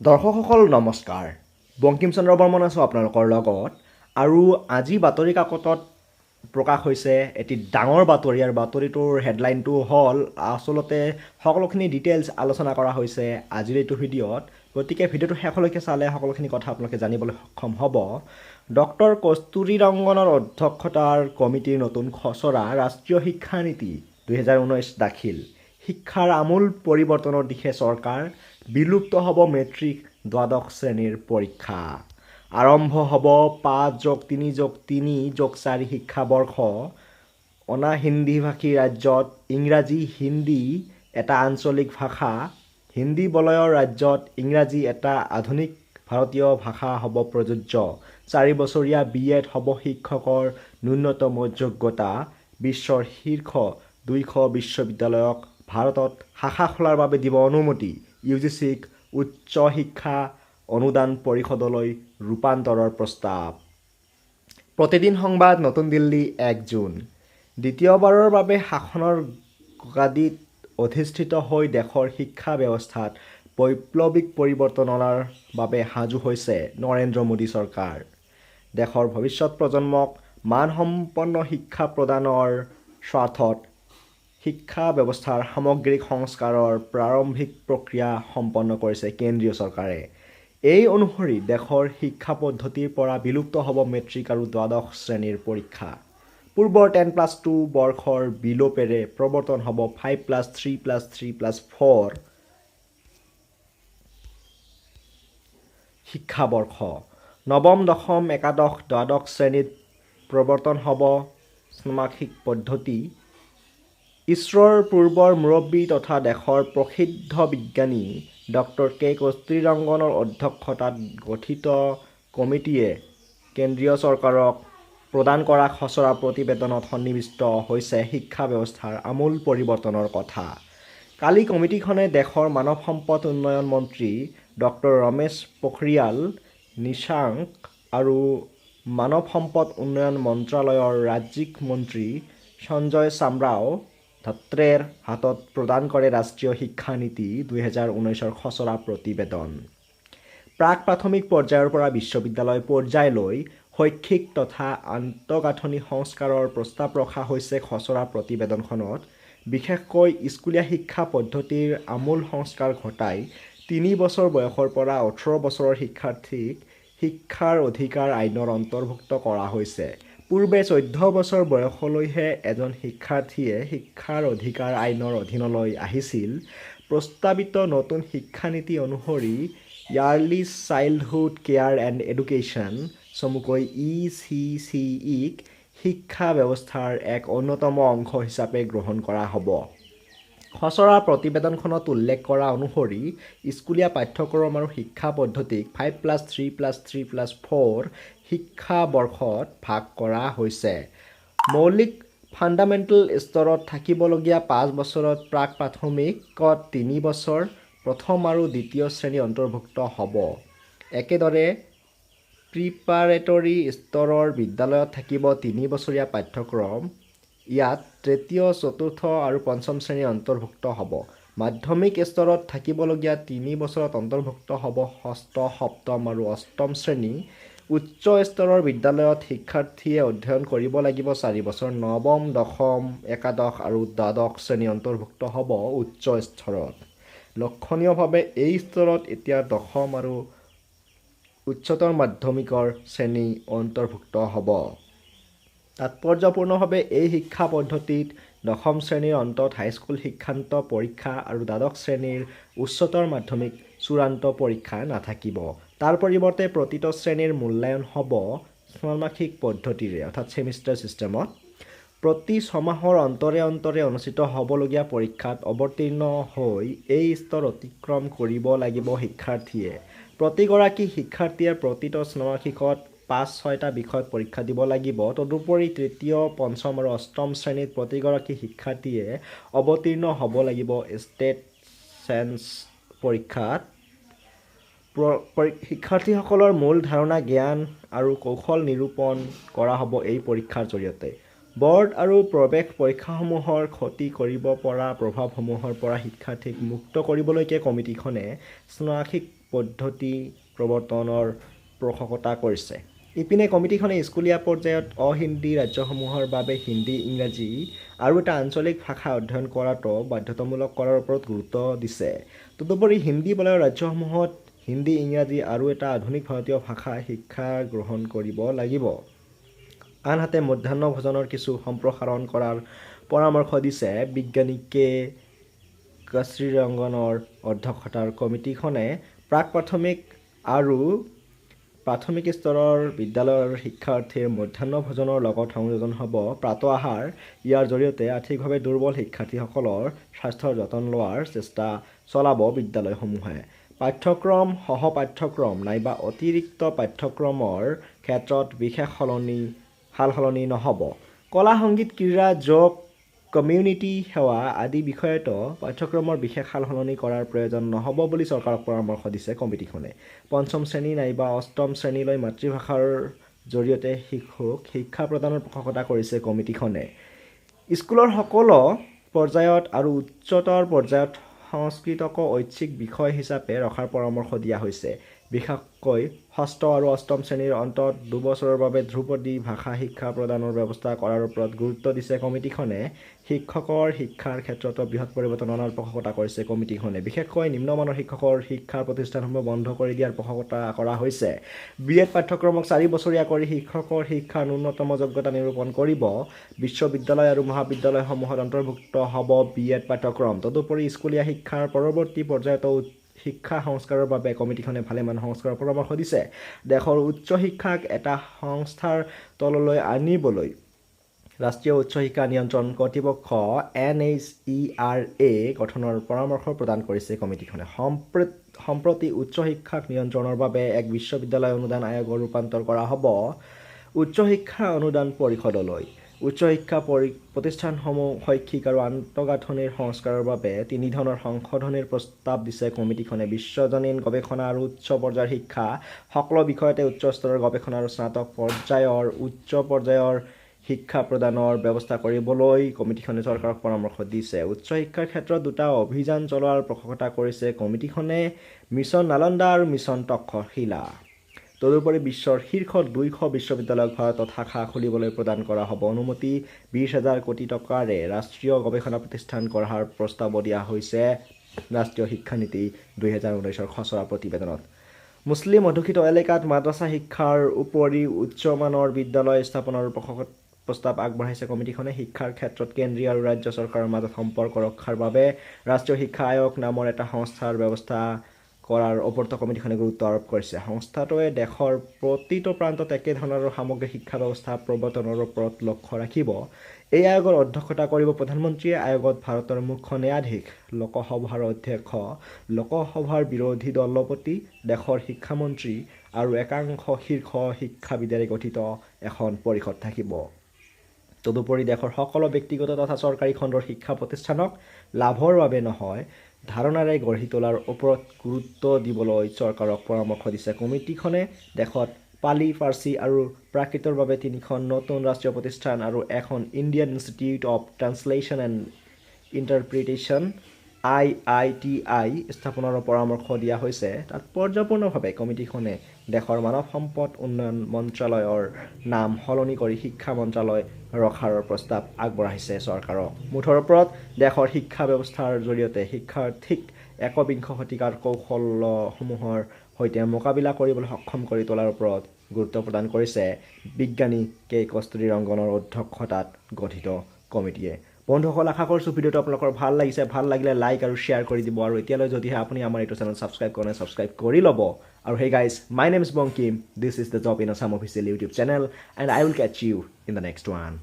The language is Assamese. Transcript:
দৰ্শকসকল নমস্কাৰ, বংকিম চন্দ্ৰ বৰ্মন আছোঁ আপোনালোকৰ লগত। আৰু আজি বাতৰি কাকতত প্ৰকাশ হৈছে এটি ডাঙৰ বাতৰি, আৰু বাতৰিটোৰ হেডলাইনটো হ'ল, আচলতে সকলোখিনি ডিটেইলছ আলোচনা কৰা হৈছে আজিৰ এইটো ভিডিঅ'ত। গতিকে ভিডিঅ'টো শেষলৈকে চালে সকলোখিনি কথা আপোনালোকে জানিবলৈ সক্ষম হ'ব। ডক্টৰ কস্তুৰী ৰংগনৰ অধ্যক্ষতাৰ কমিটিৰ নতুন খচৰা ৰাষ্ট্ৰীয় শিক্ষানীতি 2019 দাখিল। শিক্ষাৰ আমূল পৰিৱৰ্তনৰ দিশে চৰকাৰ, বিলুপ্ত হ'ব মেট্ৰিক দ্বাদশ শ্ৰেণীৰ পৰীক্ষা। আৰম্ভ হ'ব 5+3+3+4 শিক্ষাবৰ্ষ। অনা হিন্দীভাষী ৰাজ্যত ইংৰাজী হিন্দী এটা আঞ্চলিক ভাষা, হিন্দী বলয়ৰ ৰাজ্যত ইংৰাজী এটা আধুনিক ভাৰতীয় ভাষা হ'ব প্ৰযোজ্য। 4 বছৰীয়া বি এড হ'ব শিক্ষকৰ ন্যূনতম যোগ্যতা। বিশ্বৰ শীৰ্ষ 200 বিশ্ববিদ্যালয়ক ভাৰতত শাখা খোলাৰ বাবে দিব অনুমতি। ইউ জি চিক উচ্চ শিক্ষা অনুদান পৰিষদলৈ ৰূপান্তৰৰ প্ৰস্তাৱ। প্ৰতিদিন সংবাদ, নতুন দিল্লী, 1 জুন। দ্বিতীয়বাৰৰ বাবে শাসনৰ গাদীত অধিষ্ঠিত হৈ দেশৰ শিক্ষা ব্যৱস্থাত বৈপ্লৱিক পৰিৱৰ্তন অনাৰ বাবে সাজু হৈছে নৰেন্দ্ৰ মোদী চৰকাৰ। দেশৰ ভৱিষ্যত প্ৰজন্মক মানসম্পন্ন শিক্ষা প্ৰদানৰ স্বাৰ্থত শিক্ষা ব্যৱস্থাৰ সামগ্ৰিক সংস্কাৰৰ প্ৰাৰম্ভিক প্ৰক্ৰিয়া সম্পন্ন কৰিছে কেন্দ্ৰীয় চৰকাৰে। এই অনুসৰি দেশৰ শিক্ষা পদ্ধতিৰ পৰা বিলুপ্ত হ'ব মেট্ৰিক আৰু দ্বাদশ শ্ৰেণীৰ পৰীক্ষা। পূৰ্বৰ 10+2 বৰ্ষৰ বিলোপেৰে প্ৰৱৰ্তন হ'ব 5+3+3+4 শিক্ষাবৰ্ষ। নৱম, দশম, একাদশ, দ্বাদশ শ্ৰেণীত প্ৰৱৰ্তন হ'ব ষাণ্মাসিক পদ্ধতি। ইছৰোৰ পূৰ্বৰ মুৰব্বী তথা দেশৰ প্ৰসিদ্ধ বিজ্ঞানী ডক্টৰ কে কস্তুৰী ৰংগনৰ অধ্যক্ষতাত গঠিত কমিটিয়ে কেন্দ্ৰীয় চৰকাৰক প্ৰদান কৰা খচৰা প্ৰতিবেদনত সন্নিৱিষ্ট হৈছে শিক্ষা ব্যৱস্থাৰ আমূল পৰিৱৰ্তনৰ কথা। কালি কমিটিখনে দেশৰ মানৱ সম্পদ উন্নয়ন মন্ত্ৰী ডক্টৰ ৰমেশ পোখৰিয়াল নিশাংক আৰু মানৱ সম্পদ উন্নয়ন মন্ত্ৰালয়ৰ ৰাজ্যিক মন্ত্ৰী সঞ্জয় চামৰাও ধত্ৰেৰ হাতত প্ৰদান কৰে ৰাষ্ট্ৰীয় শিক্ষানীতি 2019ৰ খচৰা প্ৰতিবেদন। প্ৰাক প্ৰাথমিক পৰ্যায়ৰ পৰা বিশ্ববিদ্যালয় পৰ্যায়লৈ শৈক্ষিক তথা আন্তঃগাঁথনি সংস্কাৰৰ প্ৰস্তাৱ ৰখা হৈছে খচৰা প্ৰতিবেদনখনত। বিশেষকৈ স্কুলীয়া শিক্ষা পদ্ধতিৰ আমূল সংস্কাৰ ঘটাই 3 বছৰ বয়সৰ পৰা 18 বছৰৰ শিক্ষাৰ্থীক শিক্ষাৰ অধিকাৰ আইনৰ অন্তৰ্ভুক্ত কৰা হৈছে। পূৰ্বে 14 বছৰ বয়সলৈহে এজন শিক্ষাৰ্থীয়ে শিক্ষাৰ অধিকাৰ আইনৰ অধীনলৈ আহিছিল। প্ৰস্তাৱিত নতুন শিক্ষানীতি অনুসৰি early childhood care and education চমুকৈ ই চি চি ইক শিক্ষা ব্যৱস্থাৰ এক অন্যতম অংশ হিচাপে গ্ৰহণ কৰা হ'ব। খচৰা প্ৰতিবেদনখনত উল্লেখ কৰা অনুসৰি স্কুলীয়া পাঠ্যক্ৰম আৰু শিক্ষা পদ্ধতিক 5+3+3+4 শিক্ষাবৰ্ষত ভাগ কৰা হৈছে। মৌলিক ফাণ্ডামেণ্টেল স্তৰত থাকিবলগীয়া 5 বছৰত প্ৰাক প্ৰাথমিকত 3 বছৰ, প্ৰথম আৰু দ্বিতীয় শ্ৰেণী অন্তৰ্ভুক্ত হ'ব। একেদৰে প্ৰিপাৰেটৰী স্তৰৰ বিদ্যালয়ত থাকিব 3 বছৰীয়া পাঠ্যক্ৰম। ইয়াত তৃতীয়, চতুৰ্থ আৰু পঞ্চম শ্ৰেণী অন্তৰ্ভুক্ত হ'ব। মাধ্যমিক স্তৰত থাকিবলগীয়া 3 বছৰত অন্তৰ্ভুক্ত হ'ব ষষ্ঠ, সপ্তম আৰু অষ্টম শ্ৰেণী। উচ্চ স্তৰৰ বিদ্যালয়ত শিক্ষাৰ্থীয়ে অধ্যয়ন কৰিব লাগিব 4 বছৰ। নৱম, দশম, একাদশ আৰু দ্বাদশ শ্ৰেণী অন্তৰ্ভুক্ত হ'ব উচ্চ স্তৰত। লক্ষণীয়ভাৱে এই স্তৰত এতিয়া দশম আৰু উচ্চতৰ মাধ্যমিকৰ শ্ৰেণী অন্তৰ্ভুক্ত হ'ব। তাৎপৰ্যপূৰ্ণভাৱে এই শিক্ষা পদ্ধতিত দশম শ্ৰেণীৰ অন্তত হাইস্কুল শিক্ষান্ত পৰীক্ষা আৰু দ্বাদশ শ্ৰেণীৰ উচ্চতৰ মাধ্যমিক চূড়ান্ত পৰীক্ষা নাথাকিব। তাৰ পৰিৱৰ্তে প্ৰতিটো শ্ৰেণীৰ মূল্যায়ন হ'ব ষাণ্মাসিক পদ্ধতিৰে, অৰ্থাৎ ছেমিষ্টাৰ ছিষ্টেমত। প্ৰতি ছমাহৰ অন্তৰে অন্তৰে অনুষ্ঠিত হ'বলগীয়া পৰীক্ষাত অৱতীৰ্ণ হৈ এই স্তৰ অতিক্ৰম কৰিব লাগিব শিক্ষাৰ্থীয়ে। প্ৰতিগৰাকী শিক্ষাৰ্থীয়ে প্ৰতিটো ষাণ্মাসিকত 5-6টা বিষয়ত পৰীক্ষা দিব লাগিব। তদুপৰি তৃতীয়, পঞ্চম আৰু অষ্টম শ্ৰেণীত প্ৰতিগৰাকী শিক্ষাৰ্থীয়ে অৱতীৰ্ণ হ'ব লাগিব ষ্টেট চেন্স পৰীক্ষাত। শিক্ষাৰ্থীসকলৰ মূল ধাৰণা, জ্ঞান আৰু কৌশল নিৰূপণ কৰা হ'ব এই পৰীক্ষাৰ জৰিয়তে। ব'ৰ্ড আৰু প্ৰৱেশ পৰীক্ষাসমূহৰ ক্ষতি কৰিব পৰা প্ৰভাৱসমূহৰ পৰা শিক্ষাৰ্থীক মুক্ত কৰিবলৈকে কমিটীখনে ষাণ্মাসিক পদ্ধতি প্ৰৱৰ্তনৰ পোষকতা কৰিছে। ইপিনে কমিটীখনে স্কুলীয়া পৰ্যায়ত অহিন্দী ৰাজ্যসমূহৰ বাবে হিন্দী, ইংৰাজী আৰু এটা আঞ্চলিক ভাষা অধ্যয়ন কৰাটো বাধ্যতামূলক কৰাৰ ওপৰত গুৰুত্ব দিছে। তদুপৰি হিন্দী বলয়ৰ ৰাজ্যসমূহত হিন্দী, ইংৰাজী আৰু এটা আধুনিক ভাৰতীয় ভাষা শিক্ষা গ্ৰহণ কৰিব লাগিব। আনহাতে মধ্যাহ্ন ভোজনৰ কিছু সম্প্ৰসাৰণ কৰাৰ পৰামৰ্শ দিছে বিজ্ঞানী কে কস্তুৰীৰংগনৰ অধ্যক্ষতাৰ কমিটীখনে। প্ৰাক প্ৰাথমিক আৰু প্ৰাথমিক স্তৰৰ বিদ্যালয়ৰ শিক্ষাৰ্থীৰ মধ্যাহ্ন ভোজনৰ লগত সংযোজন হ'ব প্ৰাতঃ আহাৰ। ইয়াৰ জৰিয়তে আৰ্থিকভাৱে দুৰ্বল শিক্ষাৰ্থীসকলৰ স্বাস্থ্যৰ যতন লোৱাৰ চেষ্টা চলাব বিদ্যালয়সমূহে। পাঠ্যক্ৰম, সহ পাঠ্যক্ৰম নাইবা অতিৰিক্ত পাঠ্যক্ৰমৰ ক্ষেত্ৰত বিশেষ সালসলনি নহ'ব। কলা, সংগীত, ক্ৰীড়া, যোগ, কমিউনিটি সেৱা আদি বিষয়তো পাঠ্যক্ৰমৰ বিশেষ সালসলনি কৰাৰ প্ৰয়োজন নহ'ব বুলি চৰকাৰক পৰামৰ্শ দিছে কমিটীখনে। পঞ্চম শ্ৰেণী নাইবা অষ্টম শ্ৰেণীলৈ মাতৃভাষাৰ জৰিয়তে শিশুক শিক্ষা প্ৰদানৰ পোষকতা কৰিছে কমিটীখনে। স্কুলৰ সকলো পৰ্যায়ত আৰু উচ্চতৰ পৰ্যায়ত সংস্কৃতকো ঐচ্ছিক বিষয় হিচাপে ৰখাৰ পৰামৰ্শ দিয়া হৈছে। বিশেষকৈ ষষ্ঠ আৰু অষ্টম শ্ৰেণীৰ অন্তত 2 বছৰৰ বাবে ধ্ৰুপদী ভাষা শিক্ষা প্ৰদানৰ ব্যৱস্থা কৰাৰ ওপৰত গুৰুত্ব দিছে কমিটীখনে। শিক্ষকৰ শিক্ষাৰ ক্ষেত্ৰতো বৃহৎ পৰিৱৰ্তন অনাৰ পোষকতা কৰিছে কমিটীখনে। বিশেষকৈ নিম্নমানৰ শিক্ষকৰ শিক্ষাৰ প্ৰতিষ্ঠানসমূহ বন্ধ কৰি দিয়াৰ পোষকতা কৰা হৈছে। বি এড পাঠ্যক্ৰমক 4 বছৰীয়া কৰি শিক্ষকৰ শিক্ষাৰ ন্যূনতম যোগ্যতা নিৰূপণ কৰিব। বিশ্ববিদ্যালয় আৰু মহাবিদ্যালয়সমূহত অন্তৰ্ভুক্ত হ'ব বি এড পাঠ্যক্ৰম। তদুপৰি স্কুলীয়া শিক্ষাৰ পৰৱৰ্তী পৰ্যায়তো শিক্ষা সংস্কাৰৰ বাবে কমিটীখনে ভালেমান সংস্কাৰৰ পৰামৰ্শ দিছে। দেশৰ উচ্চ শিক্ষাক এটা সংস্থাৰ তললৈ আনিবলৈ ৰাষ্ট্ৰীয় উচ্চ শিক্ষা নিয়ন্ত্ৰণ কৰ্তৃপক্ষ এনএইচইআৰএ গঠনৰ পৰামৰ্শ প্ৰদান কৰিছে কমিটীখনে। সম্প্ৰতি উচ্চ শিক্ষাক নিয়ন্ত্ৰণৰ বাবে এক বিশ্ববিদ্যালয় অনুদান আয়োগৰ ৰূপান্তৰ কৰা হ'ব উচ্চ শিক্ষা অনুদান পৰিষদলৈ। উচ্চ শিক্ষা প্ৰতিষ্ঠানসমূহ শৈক্ষিক আৰু আন্তঃগাঁথনিৰ সংস্কাৰৰ বাবে তিনিধৰণৰ সংশোধনীৰ প্ৰস্তাৱ দিছে কমিটীখনে। বিশ্বজনীন গৱেষণা আৰু উচ্চ পৰ্যায়ৰ শিক্ষা, সকলো বিষয়তে উচ্চ স্তৰৰ গৱেষণা আৰু স্নাতক পৰ্যায়ৰ উচ্চ পৰ্যায়ৰ শিক্ষা প্ৰদানৰ ব্যৱস্থা কৰিবলৈ কমিটীখনে চৰকাৰক পৰামৰ্শ দিছে। উচ্চ শিক্ষাৰ ক্ষেত্ৰত দুটা অভিযান চলোৱাৰ পোষকতা কৰিছে কমিটীখনে, মিছন নালন্দা আৰু মিছন তক্ষশিলা। তদুপৰি বিশ্বৰ শীৰ্ষ 200 বিশ্ববিদ্যালয়ক ভাৰতত শাখা খুলিবলৈ প্ৰদান কৰা হ'ব অনুমতি। 20,000 কোটি টকাৰে ৰাষ্ট্ৰীয় গৱেষণা প্ৰতিষ্ঠান গঢ়াৰ প্ৰস্তাৱো দিয়া হৈছে ৰাষ্ট্ৰীয় শিক্ষানীতি 2019ৰ খচৰা প্ৰতিবেদনত। মুছলিম অধ্যুষিত এলেকাত মাদ্ৰাছা শিক্ষাৰ উপৰি উচ্চমানৰ বিদ্যালয় স্থাপনৰ প্ৰস্তাৱ আগবঢ়াইছে কমিটীখনে। শিক্ষাৰ ক্ষেত্ৰত কেন্দ্ৰীয় আৰু ৰাজ্য চৰকাৰৰ মাজত সম্পৰ্ক ৰক্ষাৰ বাবে ৰাষ্ট্ৰীয় শিক্ষা আয়োগ নামৰ এটা সংস্থাৰ ব্যৱস্থা কৰাৰ ওপৰতো কমিটীখনে গুৰুত্ব আৰোপ কৰিছে। সংস্থাটোৱে দেশৰ প্ৰতিটো প্ৰান্তত একেধৰণৰ সামগ্ৰিক শিক্ষা ব্যৱস্থা প্ৰৱৰ্তনৰ ওপৰত লক্ষ্য ৰাখিব। এই আয়োগৰ অধ্যক্ষতা কৰিব প্ৰধানমন্ত্ৰীয়ে। আয়োগত ভাৰতৰ মুখ্য ন্যায়াধীশ, লোকসভাৰ অধ্যক্ষ, লোকসভাৰ বিৰোধী দলপতি, দেশৰ শিক্ষামন্ত্ৰী আৰু একাংশ শীৰ্ষ শিক্ষাবিদেৰে গঠিত এখন পৰিষদ থাকিব। তদুপৰি দেশৰ সকলো ব্যক্তিগত তথা চৰকাৰী খণ্ডৰ শিক্ষা প্ৰতিষ্ঠানক লাভৰ বাবে নহয়, ধাৰণাৰে গঢ়ি তোলাৰ ওপৰত গুৰুত্ব দিবলৈ চৰকাৰক পৰামৰ্শ দিছে কমিটীখনে। দেশত পালি, পাৰ্চী আৰু প্ৰাকৃতৰ বাবে তিনিখন নতুন ৰাষ্ট্ৰীয় প্ৰতিষ্ঠান আৰু এখন Indian Institute of Translation and Interpretation, IITI স্থাপনৰো পৰামৰ্শ দিয়া হৈছে। তাৎপৰ্যপূৰ্ণভাৱে কমিটীখনে দেশৰ মানৱ সম্পদ উন্নয়ন মন্ত্ৰালয়ৰ নাম সলনি কৰি শিক্ষা মন্ত্ৰালয় ৰখাৰ প্ৰস্তাৱ আগবঢ়াইছে চৰকাৰক। মুঠৰ ওপৰত দেশৰ শিক্ষা ব্যৱস্থাৰ জৰিয়তে শিক্ষাৰ্থীক একবিংশ শতিকাৰ কৌশলসমূহৰ সৈতে মোকাবিলা কৰিবলৈ সক্ষম কৰি তোলাৰ ওপৰত গুৰুত্ব প্ৰদান কৰিছে বিজ্ঞানী কে কস্তুৰী ৰংগনৰ অধ্যক্ষতাত গঠিত কমিটিয়ে। বন্ধুসকল, আশা কৰিছোঁ ভিডিঅ'টো আপোনালোকৰ ভাল লাগিছে। ভাল লাগিলে লাইক আৰু শ্বেয়াৰ কৰি দিব আৰু এতিয়ালৈ যদিহে আপুনি আমাৰ এইটো চেনেল ছাবস্ক্ৰাইব কৰা নাই, ছাবস্ক্ৰাইব কৰি ল'ব। আৰু hey guys, my name is Bankim, this is the Job in Assam official YouTube channel, and I will catch you in the next one.